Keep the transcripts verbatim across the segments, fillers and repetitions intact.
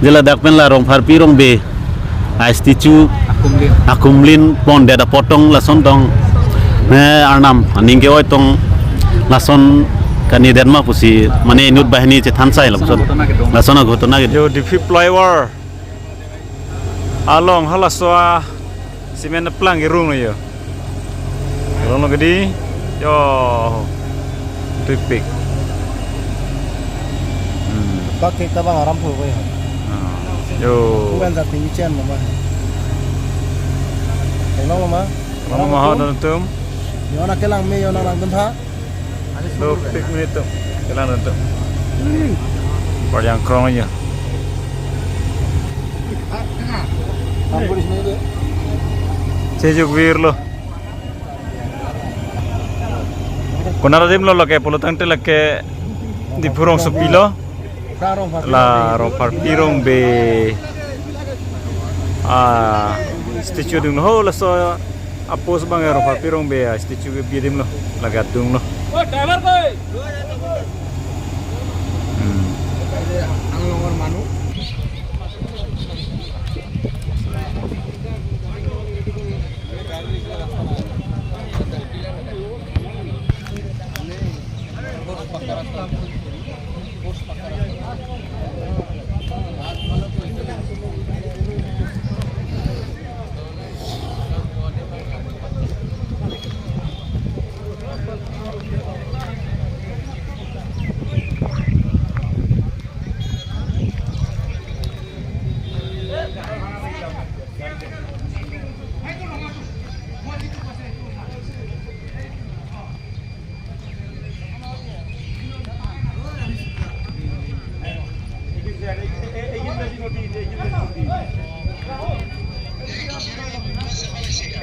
Je ladak pen la Rongpharpi Rongbe a statue akumlin, akumlin pondet apot tong lason tong, eh, Arnam aning ke-oi tong lason kani det ma pusi mane inut banghini chethan sai lapuson. Lason aghotona kedo. Yo, Diphu flyover along halaso a cement aplang kerung lo yo. Kerung lo kedi. Yo. Tupik. Hmm. Bak kek tabang aram phu ko ya. Ah. Yo. Bukan satu icen mama. Kelong mama. Mama, mama, ho, don atum. Yo na kelang me, yo na langdun tha. Dopik mini atum. Kelang atum. Parjang krong aja. Chejuk virlo. Konat adim lo lake, pulo tangte lake Diphu rongsopi lo. La Rongpharpi Rongbe a statue adung lo. Ho, laso a post abang Rongpharpi Rongbe a statue kebi adim lo. Lake adung lo. Hmm.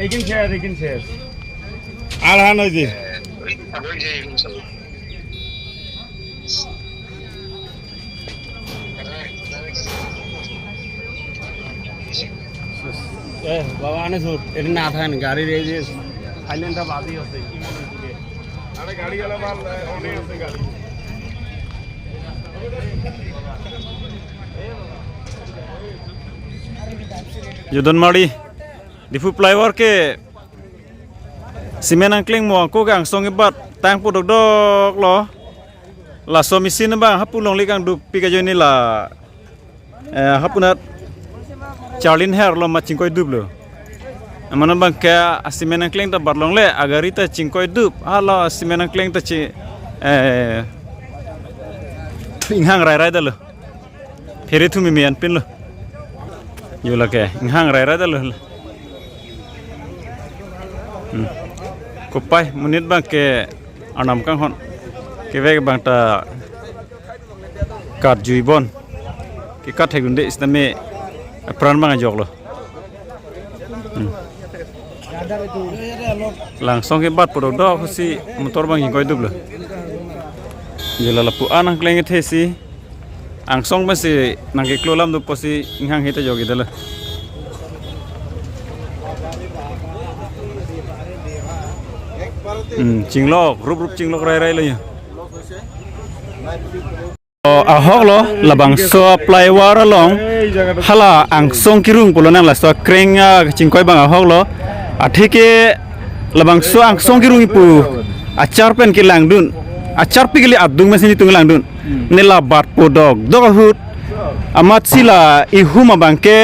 Ekin share, ekin share. Alhan hoy ji. এ, বাবা আনে চুট, এটি না থাকেন, গাড়ির এই যে সাইলেন্টটা বাজেই আছে, কি মনে হচ্ছে? আরে গাড়ি গেলে মাল, এ, অনেক আছে গাড়ি। Yo, don mari, Diphu flyover ke cement angkleng mo ako ke angsong kebat tangpo dokdok lo. Laso machine abang hapu longle kangduk pik ajoine la, eh, hapunat charlin her lo ma chingkoidup lo. Amanat abang ke a cement angkleng ta bat longle, agari ta chingkoidup, hala cement angkleng ta chi, eh, inghang rairai dalo. Phere thu mimi anpin lo. Yo lake, inghang rairai dalo. Hmm. Kopai, monit abang ke Arnam kanghon. Kevek abang ta kat jui bon. Ke kat hek dunde sitame apran abang ajok lo. Hmm. La angsong kebatpo dokdok si motor abang chingkoidup lo. Je la lapu-an angkleng kethe si angsong pensi nangkeklo alam dopo si inghang hita jogi dala. Hmm, chinglok, rup rup chinglok rairai lo ya. O, ahok lo, labangso flyover along, hala angsong kerung pulo nang laso kreng, ah, chingkoi abang ahok lo, atheke labangso angsong kerung ipu, achar pen kelangdun, acharpi kali adung mesen itung langdun, ne la batpo dokdok ahut, amatsi la ihum abang ke,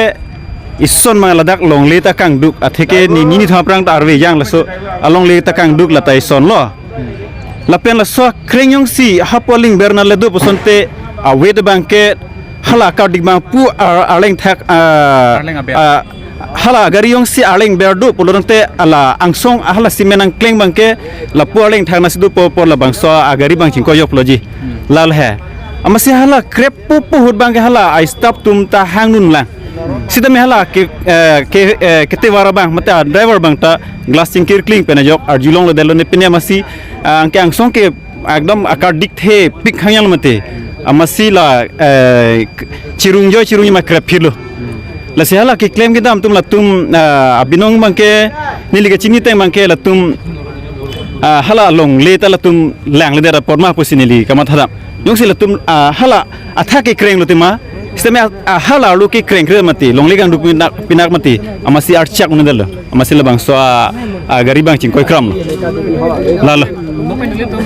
ison abang ladak longle ta kangduk, atheke nini nithom aphrang ta arve jang laso, alongle ta kangduk lata ison lo. Lapen laso kreng jongsi hapu aling ber nangledo pusonte awet abang ke hala kardik abang pu ar-, arleng thak, ah, arleng aber. Ah, hala gari jongsi arleng ber do pulo tangte ala angsong hala cement angkleng abang ke lapu arleng thak nangsi dopo apor labangso agari abang chingkoi joklo ji. Hmm. Lal he. Amatsi hala krep pupu ahut abang ke hala a-staff atum ta hangdun lang. Sitame hala ke, eh, ke, eh, ketevar abang, mate driver abang ta glass chingkir kling pen ajok arjulonglo detlo ne pine amatsi, ah, anke angsong ke ekdom akardik thepik hangyang mate. Amatsi la, eh, chirung joi chirung ma krep phirlo. Lasi hala keklem kedam atum latum, ah, abinong abang ke neli kachini ateng abang ke latum, ah, hala longle ta latum langledet apot ma pusi neli kamatha dam. Jongsi latum, ah, hala athak kekreng lo tema, Sitame a, a hala arlo kekreng kre mati, longle kangduk pinak, pinak mati, amatsi archak un-edetlo, amatsi labangso a, a gari abang chingkoi kramlo. Lalo. Mo pen ilitum,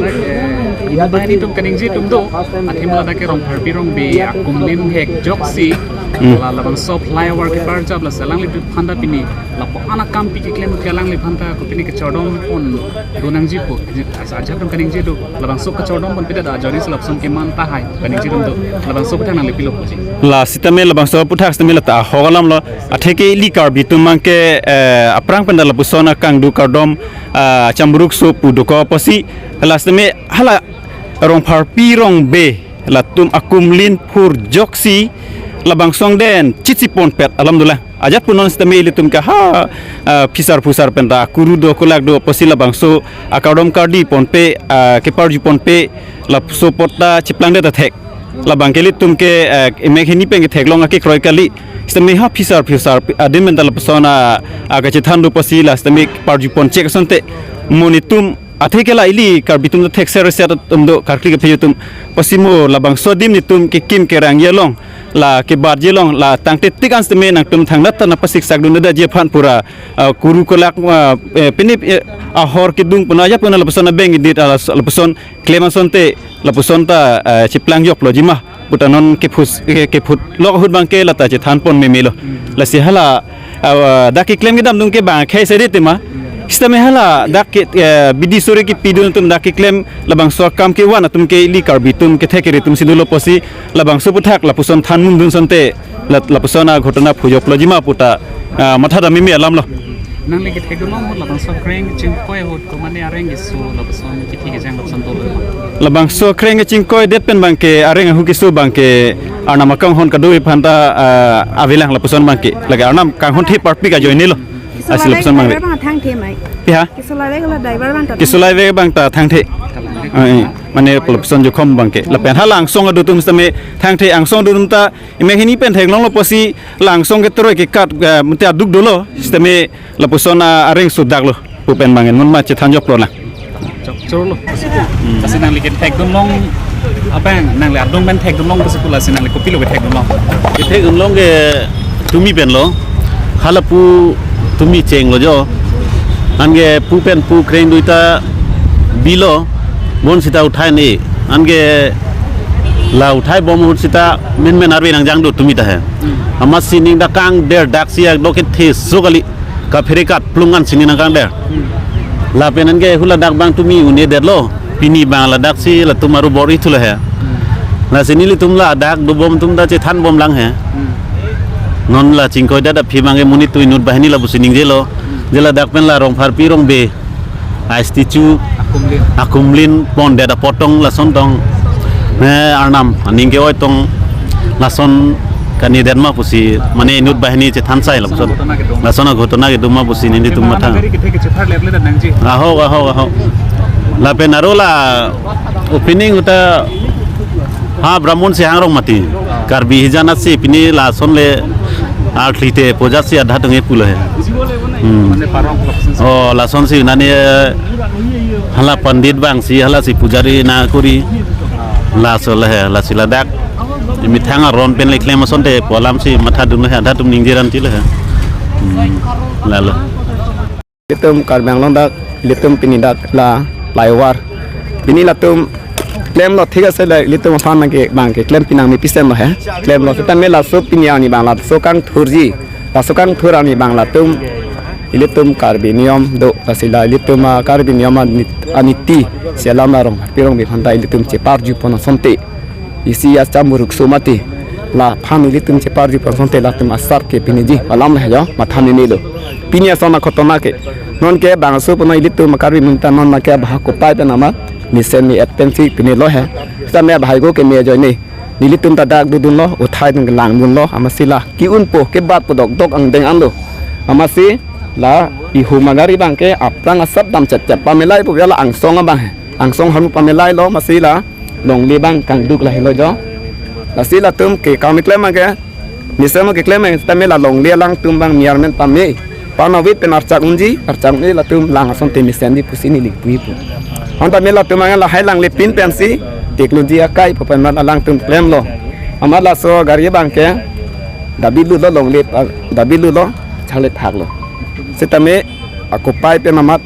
eh, ilitum kaningje atum do, athema ladak ke Rongpharpi Rongbe akumlin hek ajoksi, Hmm. la labangso flyover keparjap lasi alanglitum aphanta pini lapu-an akam pi keklem ke alangli aphanta kopine kachardom pon do nangjipo, asa ajat atum kaningje do, labangso kachardom ponpedet ajoine si lapuson keman tahai kaningje atum do, labangso aputhak nangli pilo puji. La sitame labangso aputhak sitame lata ahok alamlo, atheke ili Karbi atum abangke, eh, aphrang penta lapuson akangduk kardom, ah, chamburuk so pu dokok apotsi, la sitame hala Rongpharpi Rongbe latum akumlin phur ajoksi labangso angdeng chitsi ponpet alam dolang. Ajat punon sitame ilitum ke ha, ah, phisar phusar penta kuru do kolak do apotsi labangso akardom kardi ponpe, ah, keparju ponpe laso apot ta cheplangdet athek. Labang ke ilitum ke, eh, emek hini pen ketheklong akekroi kali. Sitame ha phisar phusar adim penta lapuson a, a kachethan do apotsi la sitame parju ponchek asonte. Mo netum atheke la ili Karbi atum ta thekser reser atum do, karkli kaphe atum. Apotsi mo labangso adim netum kekim kerangji along, la kebatji along, la tangte tik an sitame nangtum thangnat ta nangpasiksak dun-edetji aphan pura, ah, kuru kolak, ah, eh, pini, eh, ahor kedung puna aja puna lapuson abeng edit, ah, lapuson klem asonte lapuson ta, eh, cheplang joklo jima. Puta non kephus, ke, kephut lok ahut abangke lata chethan pon memelo. Lasi hala, ah, dak keklem kedam dung ke bang khei sede tema. Sitame hala dak ke, eh, bidi sore kepidun atum dak keklem labangso akam kevan atum ke ili Karbi atum kethek kere atum si dolo apotsi labangso aputhak lapuson than mundun asonte la, lapuson aghotona phujoklo jima puta, ah, matha dam meme alamlo. Nangli kethekdunlong ahut labangso kreng chingkoi ahut komane areng keso lapuson kithi kejang lapuson dolo. Labangso kreng kechingkoidet pen abangke areng ahu keso abangke arnam akanghon kado aphanta, ah, avelang lapuson abangke. Lake arnam kanghon the parpik ajoinelo. Keso Asi la lapuson abang driver le. Bang thangthe mai. Piha? Keso la le la driver bang ta. Keso la le bang ta thangthe. Ah, eh. Mane lapuson jokhom abangke. Lapen hala angsong adu atum sitame thangthe, angsong adu atum ta emek hini pen theklonglo apotsi la angsong ketroi kekat, eh, mate aduk dolo. Sitame lapuson, ah, areng sudaklo. Pu pen bang en mun ma chethan joklo lang. Chok chorlo. Lasi nangli kethekdunlong abang, nangli adung pen thekdunlong pusi pu lasi nangli kopilo kethekdunlong. Kethekdunlong ke tumi penlo. Hala pu tumi chenglo jo. Anke pu pen pu kreng duita bilo. Bon sita uthai ne. Anke la uthai bom ahut sita menmen arve nangjang do tumi ta he. Amatsi ning dak kangder dak si ak do kethe so kali. Kaphere kat plung an sini nangkangder. Lapen anke hula dak abang tumi un-edetlo. Pini abang ladak si latum aru bor-i thulo he. Lasi nelitum ladak dobom atum ta chethan bomlang he. Non la chingkoidet aphi abangke monit tu inut banghini lapusi ningjelo. Je ladak pen la Rongpharpi Rongbe a statue Akumlin. Akumlin pondet apot tong lason tong. Ne arnam aning ke-oi tong lason kani den ma pusi mane inut banghini chethan sai lapuson. Lason aghotona kedo ma pusi nelitum matha. Nang gari kethe kechepar leple dan nangji. Ahok, ahok, ahok. Lapen aro la opening uta ha Brahmon si hangrong mati. Karbi hijan asi pini lason le arthlite pojasi adha tunge pulo he. Hmm. Mane parong lapuson. Oh, lason si nani, eh, hala pandit abang si hala si pujari nangkuri. Laso le he, lasi ladak. Imethang aron pen le klem asonte pu alam si matha dun he, adha atum ningjeran ti le he. Hmm. Lalo. Ilitum Karbi Anglong dak, ilitum pini dak la flyover. Pini latum klemlo thik ase la ilitum aphan abangke, abangke klem pinang mi pisen lo he. Klemlo sitame laso pini arni abang laso kangthurji. Laso kangthur arni abang latum ilitum Karbi niyom do, lasi la ilitum, ah, Karbi niyom ani-, aniti si alam la Rongpharpi Rongbe aphan ta ilitum cheparju pon asonte. Isi acham buruk so mati. Laphan ilitum cheparju pon asonte latum asar ke piniji alam he jo, matha meme lo. Pini ason aghotona ke. Non ke bangso puno ilitum Karbi amonit ta non abangke abahak kopai pen amat mesen me-et pensi pinelo he. Sitame abahai ko ke me ajoine. Nelitum ta dak dodunlo, uthai dun langdunlo, amatsi la ke-unpo, kebatpo dokdok angdeng an lo. Amatsi la ihum agari abangke aphrang asap dam chepchep pamelaipo la angsong abang he. Angsong haru pamelailo, amatsi la longle abang kangduk lahelo jo. Lasi latum ke kami klem abangke, mesen mo keklem abang sitame la longle alangtum abang miar men pame. Panavit pen archak unji, archak unji latum lang asonte mesenji pusi neli puipo. Anta me latum abang lahai langle pin pensi, teknologi akai pu pen mat alangtum klemlo. Amat laso gari abang ke dabi lulo longle, ah, dabi lulo, charlek phaklo. Sitame akopai pen amat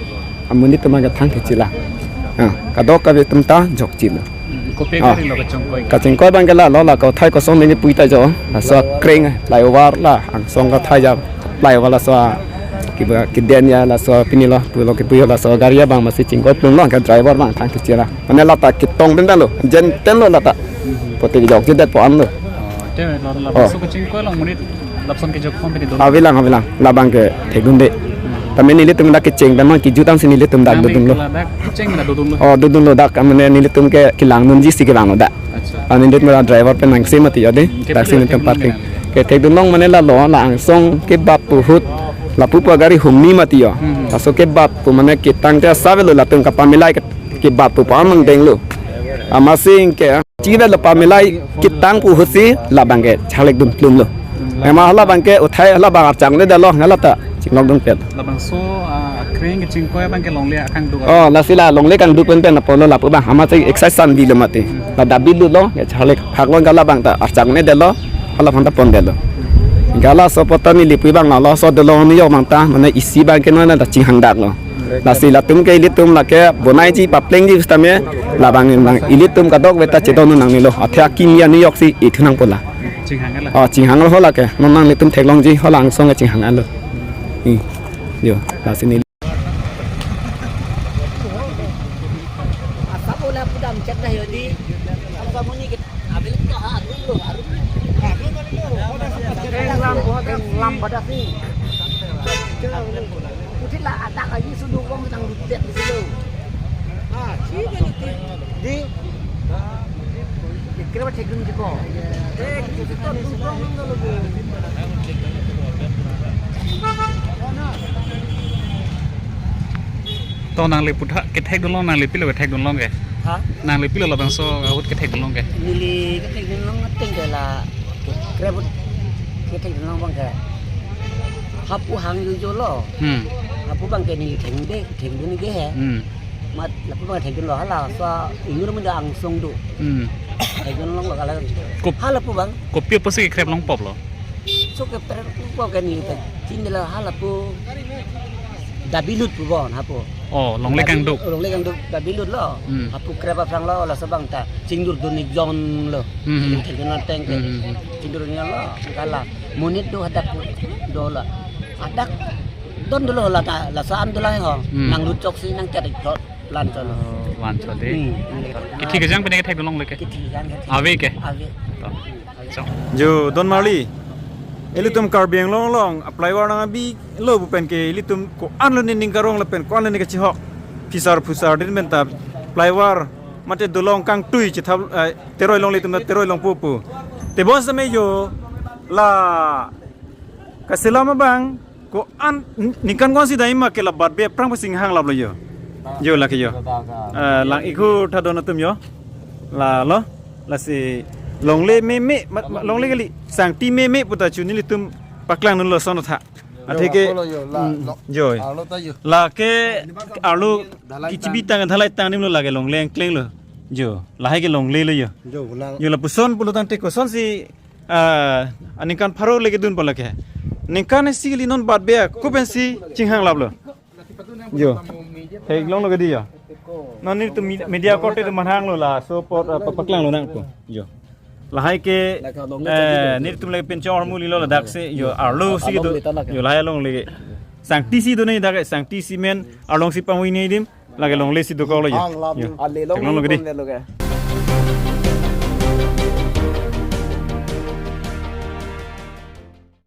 amonit atum ke thang kechila. Ah, kadokave atum ta jokchilo. Hmm, kopi ah, gari lo kachingkoi? Kachingkoi abang ke la lo, la kauthai kosong neli pui ta jo. Laso kreng, flyover la angsong kauthai ja, flyover laso kiba kiden ya laso pini lo, pulo kipu laso gari abang masi chingkoi plum lo, ke driver abang thang kechila. Mane lata ketong pen lo, jen ten lo lata. Pote jokjedet po-an lo. Oh, te lo, lo, oh, laso kachingkoi along monit lapuson kejok pon pedi do? Avelang, avelang. Labang ke thekdunde. Hmm. Tame nelitum dak kecheng pen mang kejut angsi nelitum dak dodunlo. Dak kecheng dak dodunlo. Oh, dodunlo dak, mane nelitum ke kelang dunji si kevang lo dak. Accha. Ah, nelitum la driver pen nangsi mati ya de. Hmm, dak si nelitum parking. Kethekdun along mane la lo, la angsong kebap pu ahut lapu pu gari humni mati ya. Hmm. Laso kebap pu mane ketang te asap lo, latum kapamilai ke, kebap pu pa mang denglo. Amatsi ke chive lo, pamilai ketang pu ahutsi labang ke charlek dun plum lo. Ema halabang ke uthai halabang archak ne dalo, ngalata chinglok dun pet. Labangso, ah, kreng kachingkoi abang ke longle akangduk. Oh, lasi la longle kangduk pen pen apotlo lapu abang. Amatsi excise san dilo mati. La dabi lulo, ke charlek phaklo, ke labang ta archak ne dalo, halabang ta pondetlo. Ke laso apot ta neli pu abang la laso dolong ni yok mang ta, mane isi abang ke non ta chinghang dak lo. Lasi latum ke ilitum lake bonaiji paplengji sitame labang nang ilitum kadokave ta chedon nangnelo. Athe akimi aniyok si ithu nangpo la. Chinghang la. Oh, chinghang lo lake. Non nanglitum theklongji, hala angsong chinghang lo. Hmm. Yo, lasi neli. Asap ola pudam cek dah yo di. Asap muni kita. Abil itu ha, arum lo, arum. Lam, lam badak ni. Uthi la adak aji sudu wong nang lutet di situ. Ah, si kan itu. Di. Kira ba thekdun jiko. Eh, kita tu wong nang lalu. To nangli putha kethekdun long, nangli pilo kethekdun long ke? Ha? Nangli pilo labangso ahut kethekdun long ke? Neli kethekdun long ateng ke la, krep ahut kethekdun long abang ke. Hapu hang yo jo lo. Hmm. Hapu abang ke neli thengde, thengdun ke he. Hmm. Mat lapu abang thekdun lo, hala so ingur menda angsong do. Hmm. Thekdun long lo kala. Kop-, hala pu abang. Kopi apotsi krep long pop lo? So ke per ko ke ni ta. Chin de la hala pu. Dabi lut pu bon hapu. Oh, longle kangduk. Longle kangduk dabi lut lo. Hmm. Hapu krep aphrang lo, laso abang ta chingdur dun ni jon lo. Hmm. Chingdur dun ateng ke. Hmm. Chingdur ni lo. Kala. Monit do hadak do la. Hadak don dolo la ta, laso an dolang ho. Hmm. Nang lut chok si nang chat ik thot. Lan chot lo. Oh, lan chot de. Hmm. Kithi kejang pine kethekdun long leke? Kithi kejang ke. Ave ke? Ave. To. Chong. Jo, don marli. Ilitum Karbi Anglong along, a-flyover nang abi lo pu pen ke, ilitum ko-an lo nening karong lapen, ko-an lo ne kachihok. Phisar phusar din pen ta, flyover, mate dolong kangtui chithap, eh, teroi longle atum ta teroi longpo pu. Tebon sitame jo, la, kaselam abang, ko-an, n-, ningkan ko-ansi dai ma ke la batbe aphrang pachinghang lap lo jo. Jo lake jo. Eh, lang ikhu tha don atum jo. La lo. Lasi longle meme, ma, ma, longle kali. Sangti meme pu ta chu nelitum paklang dun lo son tha. Athe ke, jo, la, mm, lo, jo. Arlo ta jo. Lake arlo dalai kichibi tang, dalai tang nim lo lake longle angkleng lo. Jo. Lahai ke longle lo jo. Jo, lang. Jo lapuson pulo tangte kosonsi Ah, aningkan pharo le kedun pon lake. Ningkan isi kali non batbe ako pensi chinghang lap lo. Jo. Theklong lo ke di jo. Non nelitum mi-, media korte atum manghang lo laso apot, ah, pa-, paklang lonang pu. Jo. Lahai ke, eh, nelitum le pinchong armu lilo ladak si, jo, arlo si kedo. Jo, lahai along le. Sangti si do ne dak, sangti si men, arlong si pangwi ne dim. Lake longle si dokok lo jo. Hang lap. Jo. Ale long theklong lo ke di. Pon le lo ke.